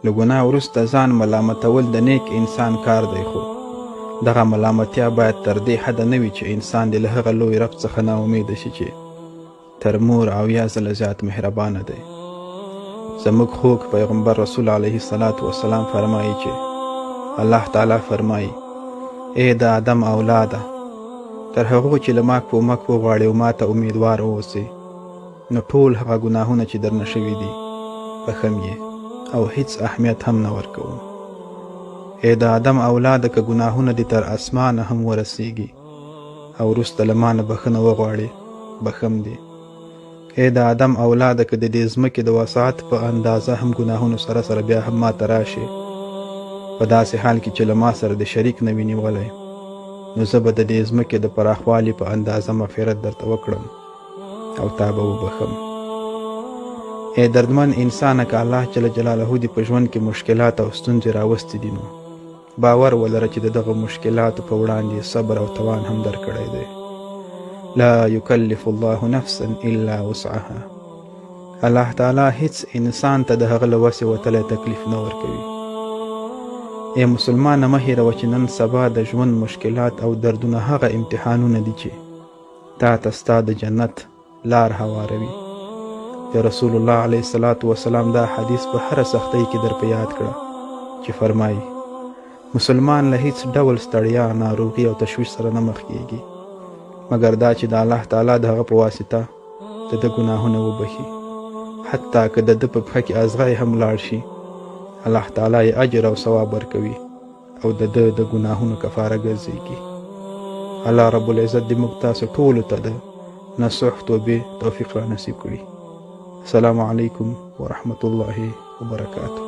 له ګناه وروسته ځان ملامتول د نیک انسان کار دی، خو دغه ملامتیا باید تر دې حده نه وي چې انسان دې له هغه لوی رب څخه ناامیده شي چې تر مور 70 ځله زیات مهربانه دی. زموږ خوږ پیغمبر رسول علیه الصلاة والسلام فرمایي چې الله تعالی فرمایي: ای د آدم اولاده، تر هغو چې له ما کومک وغواړې او ما ته امیدوار اوسې، نو ټول هغه ګناهونه چې درنه شوي دي بښم یې او هیڅ اهمیت هم نه ورکوم. ای د آدم اولاده، که ګناهونه دې تر اسمانه هم ورسیږي او وروسته له ما نه بښنه وغواړې، بښم دې. ای د آدم اولاده، که د دې ځمکې د وسعت په اندازه هم ګناهونو سره سره بیا هم ما ته راشې، په داسې حال کې چې له ما سره د شریک نه وي نیولی، نو زه به د دې ځمکې د پراخوالي په اندازه مغفرت درته وکړم او تا به وبښم. ای دردمن انسانه، که الله جل جلاله دې په ژوند کې مشکلات او ستونزې راوستي دي، نو باور ولره چې د دغه مشکلاتو په وړاندې صبر او توان هم درکړی دی. لا یکلف الله نفسا الا وسعها. الله تعالی هیڅ انسان ته د هغه له وسې وتلی تکلیف نه ورکوي. ای مسلمانه، مه هېروه چې نن سبا د ژوند مشکلات او دردونه هغه امتحانونه دي چې تا ته ستا د جنت لار هواروي. د رسول الله علیه الصلاة والسلام دا حدیث په هره سختۍ کې در په یاد کړه چې فرمایي: مسلمان له هیڅ ډول ستړیا، ناروغي او تشویش سره نه مخ کیږي، مګر دا چې د الله تعالی د هغه په واسطه د ده ګناهونه وبخي. حتی که د ده په پښه کې ازغی هم لاړ شي، الله تعالی یې اجر او ثواب ورکوي او د ده د ګناهونو کفاره ګرځېږي. الله رب العزت دې موږ تاسو ټولو ته د نصوح توبې توفیق را نصیب کړي. السلام علیکم ورحمت الله وبرکاته.